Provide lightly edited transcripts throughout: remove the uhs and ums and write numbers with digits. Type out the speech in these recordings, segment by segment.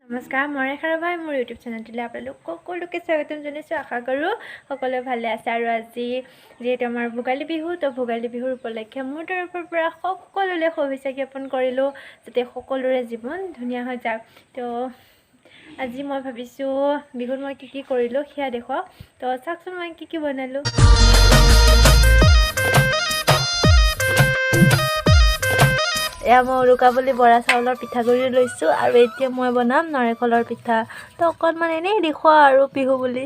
নমস্কাৰ, মই ৰেখা ৰাভাই মোৰ ইউটিউব চেনেলটোলৈ আপোনালোক সকলোকে স্বাগতম জনাইছোঁ। আশা কৰোঁ সকলোৱে ভালে আছে। আৰু আজি যিহেতু আমাৰ ভোগালী বিহু, তো ভোগালী বিহুৰ উপলক্ষে মোৰ তৰফৰ পৰা সকলোলৈ শুভেচ্ছা জ্ঞাপন কৰিলোঁ, যাতে সকলোৰে জীৱন ধুনীয়া হৈ যাওক। তো আজি মই ভাবিছোঁ বিহুত মই কি কি কৰিলোঁ সেয়া দেখুৱাওঁ। তো চাওকচোন মই কি কি বনালোঁ। এয়া মই উৰুকা বুলি বৰা চাউলৰ পিঠাগুড়ি লৈছোঁ আৰু এতিয়া মই বনাম নাৰিকলৰ পিঠা। তো অকণমান এনেই দেখুওৱা আৰু বিহু বুলি।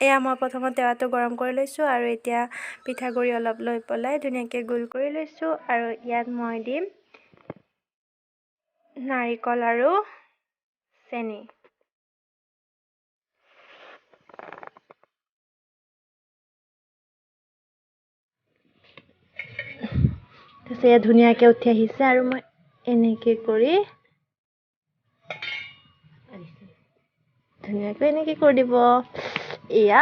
এয়া মই প্ৰথমত টেৱাটো গৰম কৰি লৈছোঁ আৰু এতিয়া পিঠাগুড়ি অলপ লৈ পেলাই ধুনীয়াকৈ গোল কৰি লৈছোঁ। আৰু ইয়াত মই দিম নাৰিকল আৰু চেনি। তাৰপিছত এয়া ধুনীয়াকৈ উঠি আহিছে আৰু মই এনেকৈ কৰি ধুনীয়াকৈ এনেকৈ কৰি দিব। এয়া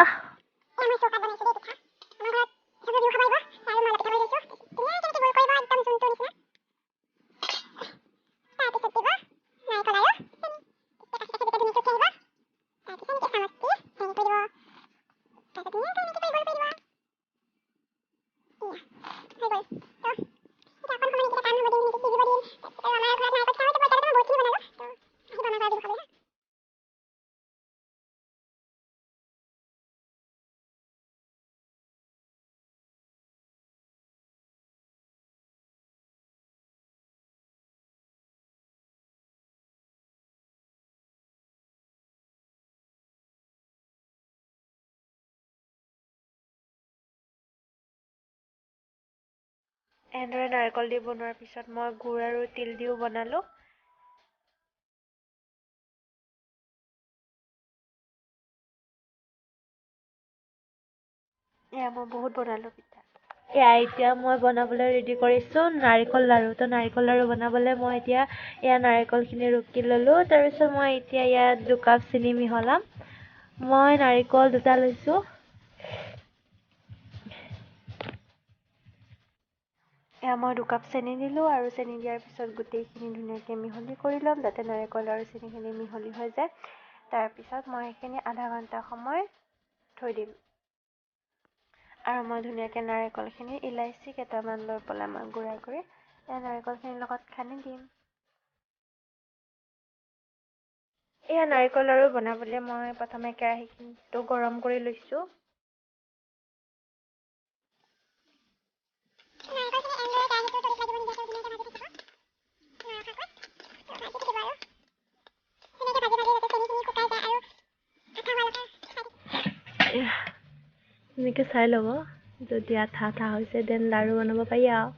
এনেদৰে নাৰিকল দি বনোৱাৰ পিছত মই গুড় আৰু তিল দিও বনালোঁ। এয়া মই বহুত বনালোঁ পিঠা। এয়া এতিয়া মই বনাবলৈ ৰেডি কৰিছোঁ নাৰিকল লাড়ু। তো নাৰিকল লাড়ু বনাবলৈ মই এতিয়া এয়া নাৰিকলখিনি ৰুকি ল'লোঁ। তাৰপিছত মই এতিয়া ইয়াত 2 কাপ চেনি মিহলাম। মই নাৰিকল 2টা লৈছোঁ। এয়া মই 2 কাপ চেনি দিলোঁ আৰু চেনি দিয়াৰ পিছত গোটেইখিনি ধুনীয়াকৈ মিহলি কৰি ল'ম, যাতে নাৰিকল আৰু চেনিখিনি মিহলি হৈ যায়। তাৰপিছত মই সেইখিনি আধা ঘণ্টা সময় থৈ দিম। আৰু মই ধুনীয়াকৈ নাৰিকলখিনি ইলাচি কেইটামান লৈ পেলাই মই গুড়া কৰি এয়া নাৰিকলখিনিৰ লগত সানি দিম। এয়া নাৰিকল লাড়ু বনাবলৈ মই প্ৰথমে কেৰাহীটো গৰম কৰি লৈছোঁ। এনেকৈ চাই ল'ব, যদি আঠা আঠা হৈছে then লাড়ু বনাব পাৰি। আৰু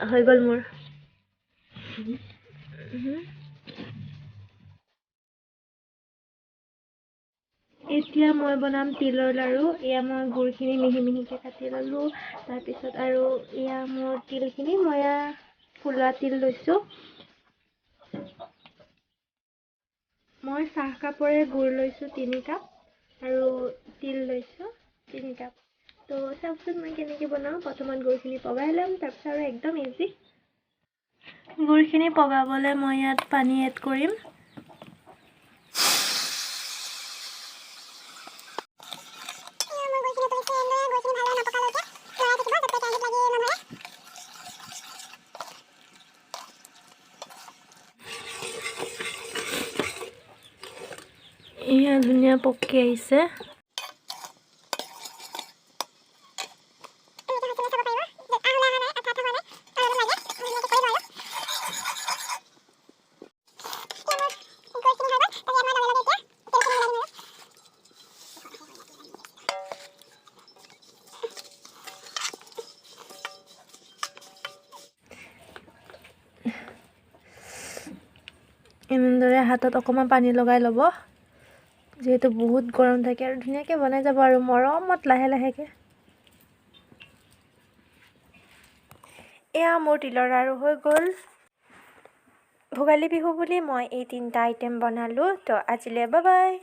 হৈ গ'ল মোৰ। এতিয়া মই বনাম তিলৰ লাড়ু। এয়া মই গুড়খিনি মিহি মিহিকৈ কাটি ল'লোঁ। তাৰপিছত আৰু এয়া মোৰ তিলখিনি, মই এয়া ফুলা তিল লৈছোঁ। মই চাহ কাপৰে গুড় লৈছোঁ 3 কাপ আৰু তিল লৈছোঁ 3 কাপ। তো চাওকচোন মই কেনেকৈ বনাওঁ। প্ৰথমত গুড়খিনি পগাই ল'ম, তাৰপিছত আৰু একদম ইজি। গুড়খিনি পগাবলৈ মই ইয়াত পানী এড কৰিম। এয়া ধুনীয়া পকি আহিছে। এনেদৰে হাতত অকণমান পানী লগাই ল'ব, যিহেতু বহুত গৰম থাকে। আৰু ধুনীয়াকৈ বনাই যাব আৰু মৰমত লাহে লাহেকৈ। এয়া মোৰ তিলৰ লাড়ু হৈ গ'ল। ভোগালী বিহু বুলি মই এই 3টা আইটেম বনালোঁ। তো আজিলৈ বাই বাই।